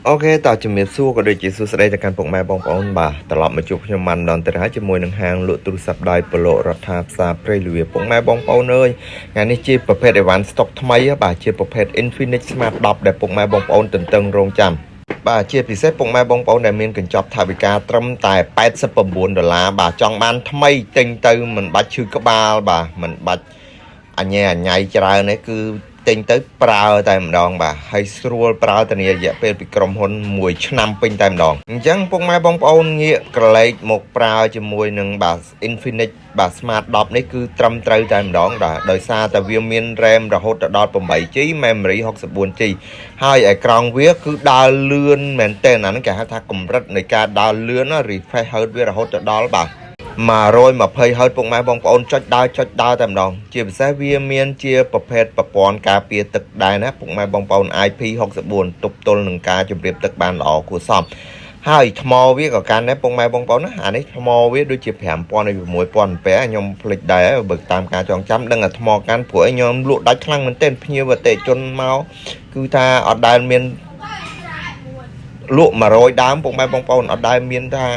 OK តើជំរាបសួរក៏ដូចជាសួស្តីទៅកាន់ពុកម៉ែបងប្អូនបាទត្រឡប់មកជួបខ្ញុំម៉ាន់ដនទៀតហើយជាមួយនឹងហាងលក់ទូរស័ព្ទដៃប្រឡូករដ្ឋាផ្សារព្រៃលវាពុកម៉ែបងប្អូនអើយថ្ងៃនេះជាប្រភេទអីវ៉ាន់ស្តុកថ្មីបាទជាប្រភេទ Infinix Smart 10ដែលពុកម៉ែបងប្អូនទន្ទឹងរង់ចាំបាទជាពិសេសពុកម៉ែបងប្អូនដែលមានកញ្ចប់ថវិកាត្រឹមតែ89ដុល្លារបាទចង់បានថ្មីទិញទៅមិនបាច់ឈឺក្បាលបាទមិនបាច់ អញអញៃច្រើននេះគឺទិញទៅប្រើតែម្ដងបាទហើយស្រួលប្រើធានារយៈពេលពីក្រុមហ៊ុនមួយឆ្នាំពេញតែម្ដងអញ្ចឹងពុកម៉ែបងប្អូនងាកក្រឡេកមកប្រើជាមួយនឹងបាទ Infinix បាទ Smart 10នេះគឺត្រឹមត្រូវតែម្ដងបាទដោយសារតែវាមាន RAM រហូតដល់ 8 GB memory 64 GB ហើយអេក្រង់វាគឺដើរលឿនមែនទែនអាហ្នឹងគេហៅថាកម្រិតនៃការដើរលឿនណា refresh rate វារហូតទៅដល់បាទ120ហឺតពុកម៉ែបងប្អូនចុចដើរចុចដើរតែម្ដងជាពិសេសវាមានជាប្រភេទប្រព័ន្ធការពារទឹកដែរណាពុកម៉ែបងប្អូន IP64 ទប់ទល់នឹងការជម្រាបទឹកបានល្អគួរសមហើយថ្មវាក៏កាន់ដែរពុកម៉ែបងប្អូនណាអានេះថ្មវាដូចជា5000ឬ6000ពាខ្ញុំភ្លេចដែរបើតាមការចងចាំដឹងថាថ្មកាន់ព្រោះឯងខ្ញុំលក់ដាច់ខ្លាំងមែនទែនភ្ញៀវអតិថិជនមកគឺថាអត់ដែលមានលក់100ដើមពុកម៉ែបងប្អូនអត់ដែលមានថា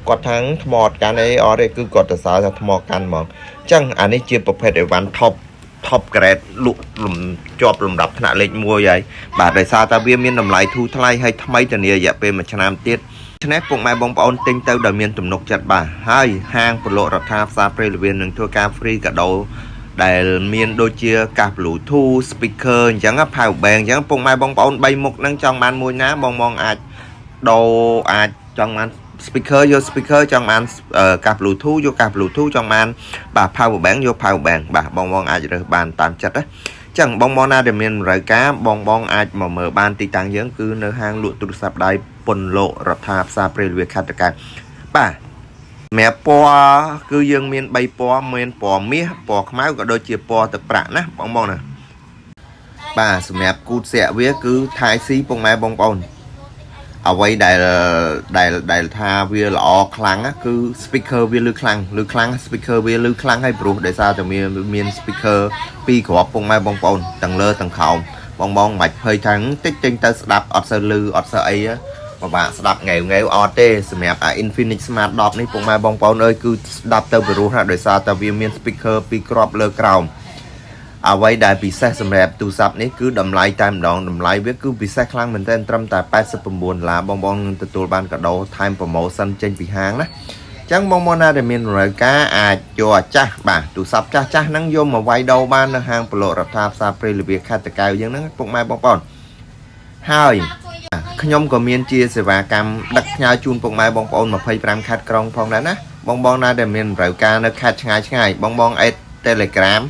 គាត់ថាងថ្មអត់កាន់អីអត់ទេគឺគាត់ទៅសើថាថ្មកាន់ហ្មងអញ្ចឹងអានេះជាប្រភេទអីវ៉ាន់ top grade លក់លំជាប់លំដាប់ថ្នាក់លេខ1ហើយបាទដោយសារតែវាមានតម្លៃធូរថ្លៃហើយថ្មីធានារយៈពេល1ឆ្នាំទៀតឆ្នេះពុកម៉ែបងប្អូនទិញទៅដោយមានទំនុកចិត្តបាទហើយហាងប្រលក់រដ្ឋាផ្សារព្រៃលវៀននឹងធ្វើការ free កាដូដែលមានដូចជាកាស Bluetooth speaker អញ្ចឹង power bank អញ្ចឹងពុកម៉ែបងប្អូន3មុខហ្នឹងចង់បានមួយណាបងបងអាចដូរអាចចង់បាន speaker យក speaker ចង់បានកាស Bluetooth យកកាស Bluetooth ចង់បានបាទ power bank យក power bank បាទបងបងអាចរើសបានតាមចិត្តណាចឹងបងបងណាដែលមានតម្រូវការបងបងអាចមកមើលបានទីតាំងយើងគឺនៅហាងលក់ទូរស័ព្ទដៃពុនលោករដ្ឋាផ្សារព្រៃលវាខេត្តតាកែវបាទសម្រាប់ពណ៌គឺយើងមាន3ពណ៌មានពណ៌មាសពណ៌ខ្មៅក៏ដូចជាពណ៌ទឹកប្រាក់ណាបងបងណាបាទសម្រាប់គូតសាក់វាគឺType C ពុកម៉ែបងប្អូន អ្វីដែលដែលដែលថាវាល្អខ្លាំងណាគឺ speaker វាលឺខ្លាំងលឺខ្លាំង speaker វាលឺខ្លាំងហើយព្រោះដោយសារតែមានមាន speaker ពីរគ្រាប់ពុកម៉ែបងប្អូនទាំងលើទាំងក្រោមបងបងមិនបាច់ភ័យថាតិចទិញទៅស្ដាប់អត់សូវលឺអត់សូវអីពិបាកស្ដាប់ងែវងែវអត់ទេសម្រាប់អា Infinix Smart 10នេះពុកម៉ែបងប្អូនអើយគឺស្ដាប់ទៅពិរោះណាស់ដោយសារតែវាមាន speaker ពីរគ្រាប់លើក្រោម អ្វីដែលពិសេសសម្រាប់ទូរស័ព្ទនេះគឺតម្លៃតែម្ដងតម្លៃវាគឺពិសេសខ្លាំងមែនទែនត្រឹមតែ89ដុល្លារបងបងនឹងទទួលបានកាដូថែម promotion ចេញពីហាងណាចឹងបងប្អូនណាដែលមានតម្រូវការអាចយកអាចាស់បាទទូរស័ព្ទចាស់ចាស់ហ្នឹងយកមកវាយដូរបាននៅហាងប្រឡូករដ្ឋាផ្សារព្រៃលវាខេត្តតាកែវយើងហ្នឹងពុកម៉ែបងប្អូនហើយខ្ញុំក៏មានជាសេវាកម្មដឹកផ្ញើជូនពុកម៉ែបងប្អូន25ខេត្តក្រុងផងដែរណាបងបងណាដែលមានតម្រូវការនៅខេត្តឆ្ងាយឆ្ងាយបងបង add Telegram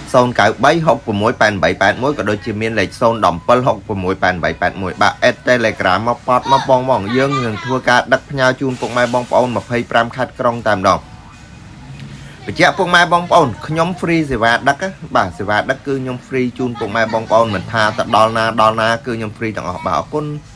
093 668881ក៏ដូចជាមានលេខ017 668881បាទ add Telegram មកប៉តមកបងបងយើងនឹងធ្វើការដឹកផ្ញើជូនពុកម៉ែបងប្អូន25ខេត្តក្រុងតែម្ដងបញ្ជាក់ពុកម៉ែបងប្អូនខ្ញុំ free សេវាដឹកបាទសេវាដឹកគឺខ្ញុំ free ជូនពុកម៉ែបងប្អូនមិនថាទៅដល់ណាដល់ណាគឺខ្ញុំ free ទាំងអស់បាទអរគុណ។